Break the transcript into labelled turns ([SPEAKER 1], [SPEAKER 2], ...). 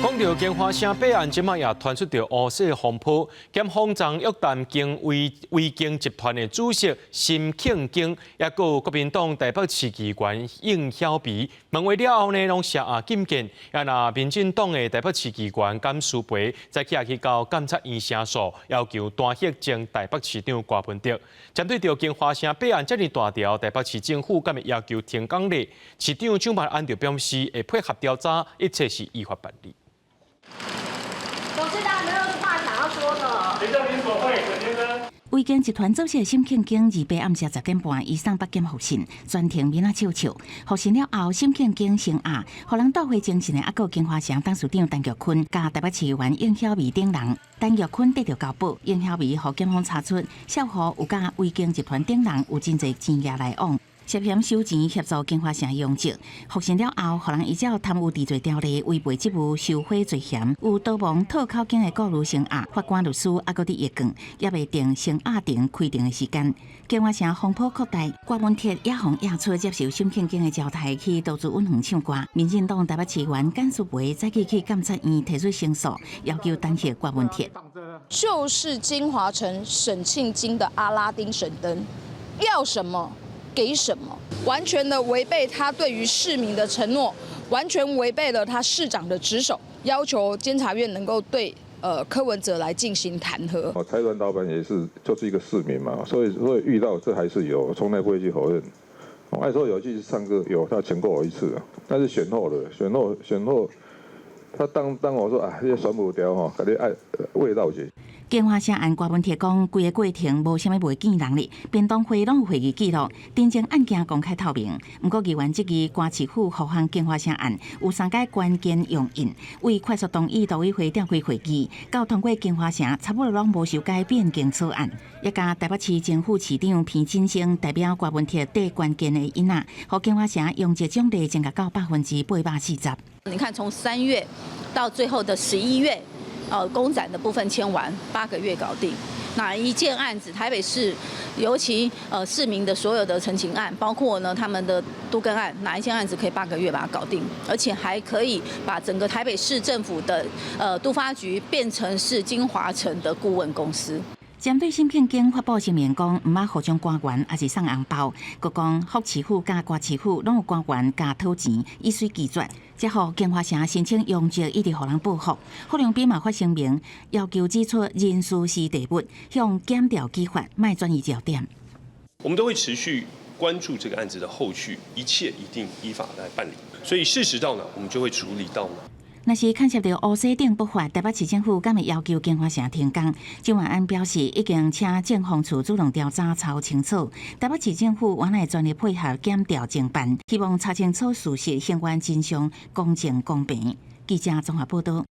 [SPEAKER 1] 講到京華城弊案，這擺也傳出著烏色風波，檢方昨約談京維維京集團的主席沈慶京，抑閣有國民黨台北市議員應曉薇，問話了後呢，攏寫下禁見。也若民進黨的台北市議員甘輸培，早起去到監察院申訴，要求彈劾前台北市長柯文哲。針對著京華城弊案遮爾大條，台北市政府敢會要求停工咧？市長蔣萬安就表示會配合調查，一切是依法辦理。
[SPEAKER 2] 董事長，有沒有話想要說的？
[SPEAKER 3] 誰叫您索賄，沈先生？
[SPEAKER 4] 維京集團主席沈慶京28暗時10點半，伊送北檢複訊，全程面仔笑笑。複訊了後，沈慶京聲押，予人鬥火偵訊的，抑閣京華城董事長陳玉坤，佮台北市議員應曉薇等人。陳玉坤得著交保，應曉薇予檢方查出，涉予有佮維京集團等人有真濟錢額來往。涉嫌收錢協助京華城容積，複審了後，予人依照貪污治罪條例違背職務受賄罪嫌，有逃亡套口供的顧慮聲押，法官律師猶閣佇譯卷，猶未定聲押庭開庭的時間。京華城風波擴大，郭文鐵也予押出接受沈慶京的招待去桃竹塭園唱歌。民進黨台北市議員簡輸培早起去監察院提出申訴，要求彈劾郭文鐵。
[SPEAKER 5] 就是京華城沈慶京的阿拉丁神燈，要什麼？給什麼？完全的違背他對於市民的承諾，完全違背了他市長的職守，要求監察院能夠對柯文哲來進行彈劾。
[SPEAKER 6] 哦，財團老闆也是就是一個市民嘛，所以遇到這還是有，從來不會去否認。我愛說有去唱歌，有他請過我一次，但是選後的選後選後，他當我說啊，這選不掉吼，共你愛味道去。
[SPEAKER 4] 京華城案郭文鐵講，規个過程無啥物袂見人哩，便當會攏有會議記錄，真正案件公開透明。毋過議員質疑歌市府予項京華城案有三个關鍵用印，為快速同意都委會召開會議，到通過京華城差不多攏無修改變更草案。一家台北市前副市長彭金生代表郭文鐵綴關鍵的印仔，予京華城容積獎勵增加到840%。
[SPEAKER 7] 你看，從3月到最後的11月。工展的部分簽完，8個月搞定。哪一件案子，台北市，尤其市民的所有的陳情案，包括呢他們的都更案，哪一件案子可以八個月把它搞定？而且還可以把整個台北市政府的都發局變成是京華城的顧問公司。
[SPEAKER 4] 針對沈慶京發布聲明講，毋捌予獎官員，抑是送紅包，閣講福市府佮歌市府攏有官員共討錢，以隨拒絕。才予京華城申請容積一直予人報復。郝龍斌嘛發聲明，要求指出人事時地物，向檢調舉發，莫轉移焦點。
[SPEAKER 8] 我們都會持續關注這個案子的後續，一切一定依法來辦理。所以事實到哪，我們就會處理到哪。
[SPEAKER 4] 若是牽涉著烏西頂不法，台北市政府敢會要求京華城停工？蔣萬安表示，已經請政風處主動調查查清楚。台北市政府原來全力配合檢調偵辦，希望查清楚事實，還原真相，公正公平。記者綜合報道。